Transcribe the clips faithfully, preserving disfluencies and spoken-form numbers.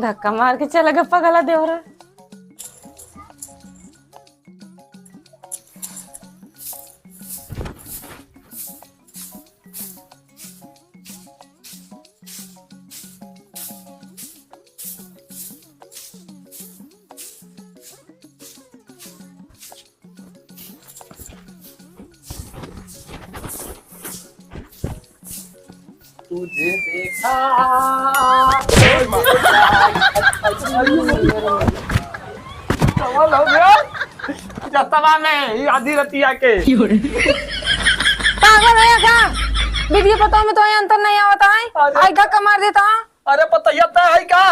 धक्का मार के चला गया पगला देवरा। तुझे देखा। कमाल हो गया। जतवा में, ये आधी रतिया के। पागल है का? बीबी पतोह में तो ये अंतर नहीं आवता है। अरे। आई धक्का मार देता। अरे पतोहिया, तय है का?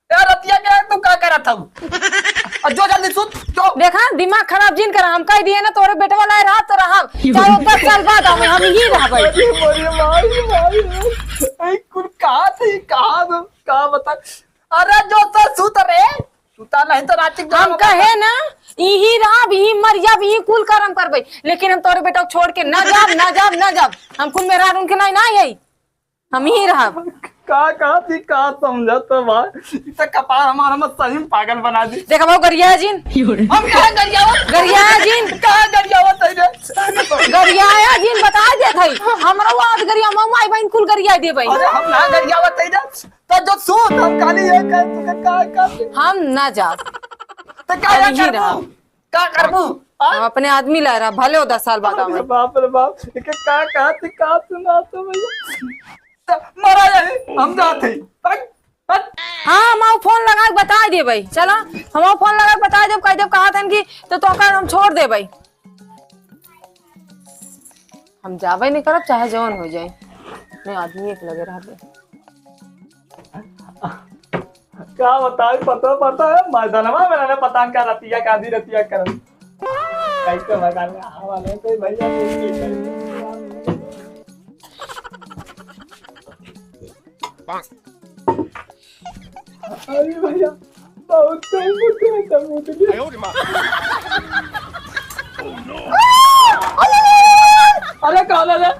ए, रतिया के तू का करत हऊ? आ, जो जल्दी सुत, जो। देखा, दिमाग खराब जिन करा, हम कह दिए ना, तोरे बेटवा लाए रहा तो रहा, चाहे वो दस साल बाद आवे, हम ही रहबे। अरे, अरे, भाई, भाई, ए, कुल कहा थे, कहा दो, कहा बता। अरे, जो तो सुत रे, सुता नहीं तो रात के हम कहे ना, इही रहब, इही मर जाब, इही कुल करम करबे, लेकिन हम तोरे बेटा छोड़ के ना जाब, ना जाब, ना जाब। हम कुल मेहरारून के नहीं, ना यही। हम ही रहब। का, का थी, का समझत बा? ई त कपार हमार, हम सही में पागल बना दी। देखा बाबू, गरिया जिन। हम कहाँ गरियावत? गरिया जिन। कहाँ गरियावत है रे? गरिया जिन, बता दे भाई। हमरा वो आज गरिया, हम माई बहन कुल गरिया दे भाई। अरे हम ना गरियावत है रे। तो जो सूत, हम खाली ये कह, तू का, का, का? हम ना जा। तो का हम ही करबू? रहब। का करबू? हाँ? हम अपने आदमी ला रहा, भले वो दस साल बाद अरे आवे। बाप रे बाप, एके का कहत, का सुनात भैया? त मरा जाए, हम जात है। हट, हट। हाँ, हम आओ फोन लगा के बता दे भाई। चला, हम आओ फोन लगा के बता दे, कह दे कहा था कि तो तोका हम छोड़ दे भाई। हम जाबे नहीं करब, चाहे जवन हो जाए, अपने आदमी एक लगे रहबे। का बताई, पता, पता है, मैदानवा में रहने पता का रतिया का आधी रतिया करत। कैसे मैदान में आवा नहीं कोई भैया, कोई नहीं। अरे भैया, बहुत सही मुद्दे है, सब मुद्दे। अरे कौन है रे?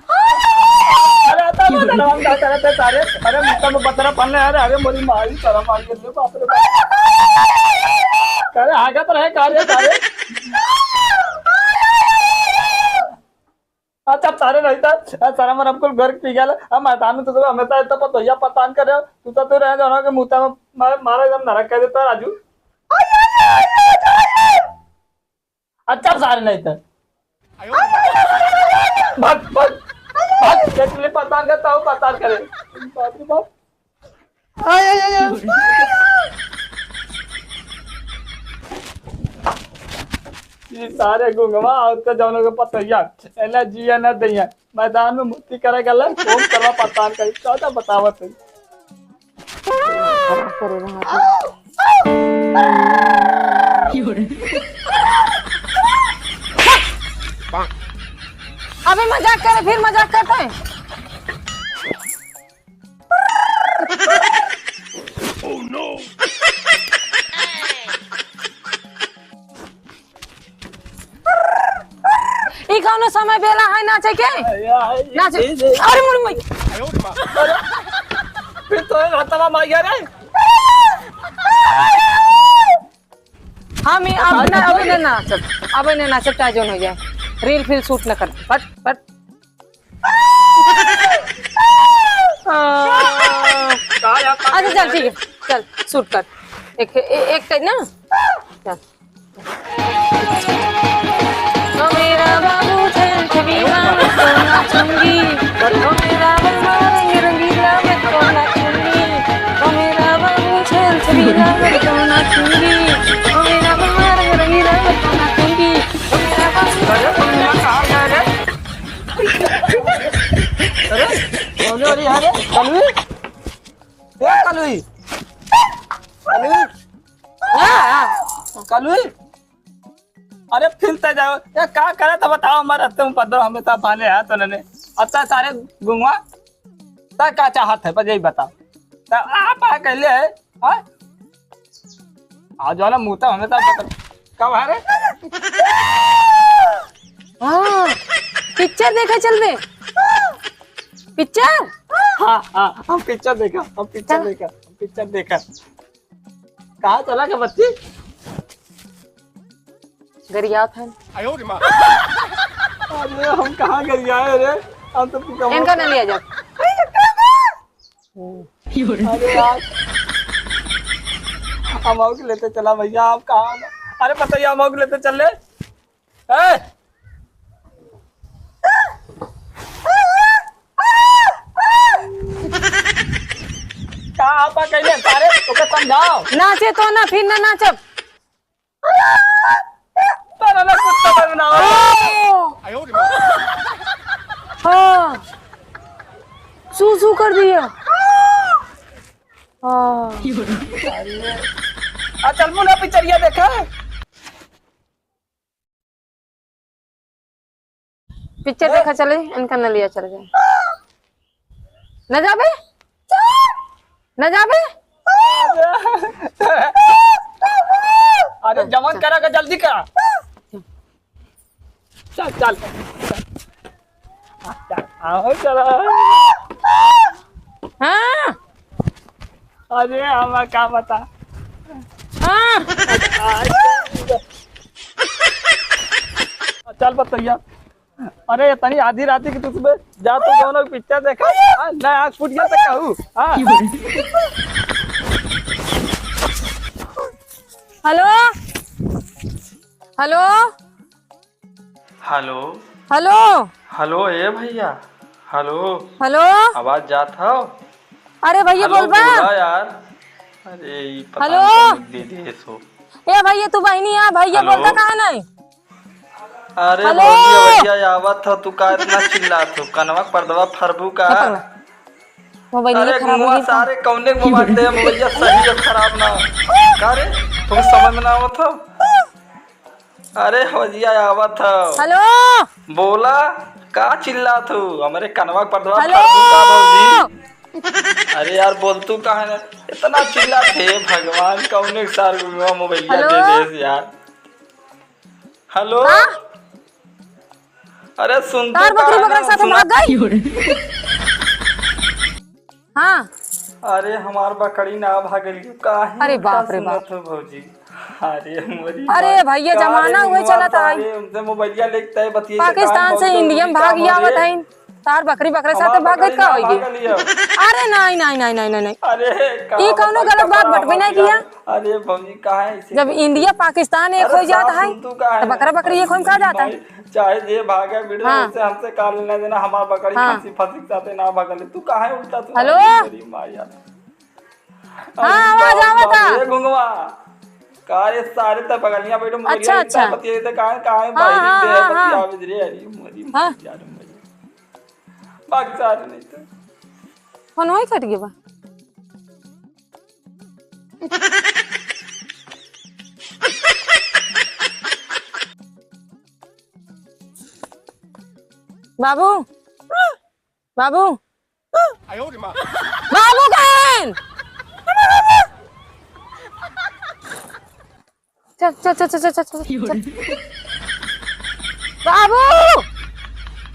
अरे आता ना, हम क्या करते सारे? अरे मुद्दा में बतरा पन्ने यार, अरे मोरी माई शर्म आ गई रे, बाप रे बाप। अरे आगे तो रहे, कहाँ रे सारे? अच्छा, सारे नहीं था। अरे, सारा मर हमको घर पी गया। हम मैदान में तो हमेशा इतना पतोहिया परेशान कर रहे हो। तू तो, तू रहे जाना के मुंह में मार, मारा एकदम नरक कर देता राजू। अच्छा, सारे नहीं था। भाग, भाग, भाग। देख ले, परेशान करता हूँ, परेशान करे। बाप रे बाप। आय, आय, आय, आय। ये सारे गुंगवा और तो जौनों के पतैया, एला जिया न दैया। मैदान में मुक्ति करे गले, कौन करवा परेशान करी, का बतावत है। अबे मजाक करे, फिर मजाक करते हैं। ई कौनो समय बेला है नाचे के? नाचे। अरे मुड़ी मुड़ी। फिर तो हथवा मार गया रे। हम ई अब ना, अब ना नाचब, अब ना नाचब, चाहे जौन हो जाए। रील फील शूट न कर। But, but. हाँ। अच्छा, चल, ठीक है, चल, शूट कर। एक, ए-, एक कर ना। चल। ओ मेरा बाबू छेल छबीला, मैं तो नाचूंगी। ओ मेरा बलमा रंग रंगीला, मैं तो नाचूंगी। ओ मेरा बाबू छेल छबीला, मैं तो नाचूंगी। ओ मेरा बलमा रंग रंगीला, मैं तो नाचूंगी। अरे, कौन हो रही है रे? कलवी? ए, कलवी? कलवी? हाँ, हाँ। कलवी? अरे, फिर ते जाओ। ए, का करे तो बताओ, हमारे रस्ते में पद्दो हमेशा बांधे हाथ उन्होंने। अच्छा, सारे गुंगवा, ता का चाहत है, बस यही बताओ। ता आप आ कहले है, हाँ? आ जाओ ना, मुंह तो हमेशा बता-, कब है रे? हाँ, पिक्चर देखे चलबे। पिक्चर? हाँ, हाँ, हम पिक्चर देखा, हम पिक्चर चल। देखा, हम पिक्चर देखा। कहाँ चला गया बच्ची? गरियात है। अरे, हम कहाँ गरियाए रे? हम तो पिकअप इनका ना लिया जाए। अरे यार, हम आऊ के लेते चला भैया, आप कहाँ? अरे बताइए, हम आऊ के लेते चल ले। ए! का आपा कहले सारे, ओके समझाओ। नाचे तो ना, फिर ना नाचब। तेरा ना कुत्ता बनना हो। हाँ। सू सू कर दिया। हाँ। आ, चल मुन्ना पिक्चरिया देखा। पिक्चर देखा चले, इनका न लिया चल गए। न जाबे? न जाबे? अरे जवान करा का जल्दी करा। चल, चल। चल, आओ, चला। हाँ। अरे, हमा का बता। हाँ। चल बतैया। अरे, इतनी आधी राती की तू सुबह जा, तू दोनों पिक्चर देखा। हाँ, ना आँख फूट गया तो कहू। हाँ। Hello, hello. Hello. Hello. Hello, ए भैया। हेलो। हेलो। आवाज जात हौ? अरे भैया, हेलो, बोलबा? बोला यार। अरे, ई पता हेलो। नहीं कौन दे दे सो। ए भैया, तू बहिनी आ, भैया हेलो। बोलता काहे नहीं? अरे हेलो। भौजी, भैया आवत हौ, तू का इतना चिल्लात हौ? कनवा पर्दवा फरबू का? ए पगला, मोबाइल अरे खराब हो गुंगवा गई का? सारे कौने मोबाइल दे, मोबाइल सही है, खराब ना। का रे, तुम समझ में ना आवत हौ? अरे भौजिया आवत हौ। हेलो। बोला, का चिल्लात हौ? हमरे कनवा के पर्दवा हेलो। फाड़ दूं का भौजी? अरे यार, बोल तू काहे ना? इतना चिल्लात है भगवान, कौने सार गुंगवा मोबाइलिया हेलो। दे देस यार। हेलो। हाँ? अरे सुन तार तो बकरी काहे बकरा ना साथे सुना? भाग गई? हाँ। अरे हमार बकरी ना भागल, काहे अरे उल्टा बाप रे बाप। सुनत हो भौजी? अरे मोरी अरे माँ। भैया, का जमाना रे उहे मुआ चलत है। सारे उनसे मोबाइलिया लेके तय बतिये पाकिस्तान से इंडिया में भाग गया बताइन। तार बकरी बकरे साथे हमार भाग गई बकरी का ना होई? भागल हियो। अरे नहीं, नहीं, नहीं, नहीं, नहीं, नहीं। अरे का ई कौनो बताई गलत बात कपड़ा बटबे नहीं हमार किया। अरे भौजी काहे ऐसे जब करती? इंडिया पाकिस्तान एक अरे हो जाता सास है, सुन तू काहे तो बकरा बकरी एक हो का जाता है? भाई, चाहे जे भागे भिड़े, हाँ। उसे हमसे का लेना देना, हमार बकरी हाँ। खसी फसी के साथे ना भागल। तू काहे उल्टा सुना हेलो? रही है, मेरी माँ यार। हाँ, अरे आवाज बाप आवता। रे, घुंगवा। का रे सारे त बगलिया बैठो, मोरिया अच्छा, इतना अच्छा। बतिया त काहे, काहे हाँ, बाहरी हाँ, दे हाँ, हाँ। बतिया आवे रे, अरे मोरी हाँ। माँ यार, मोरी। भाग सारे नहीं तो। फोन वही कट गया बा। बाबू, बाबू, बाबू कहेन? चल, चल, चल। बाबू!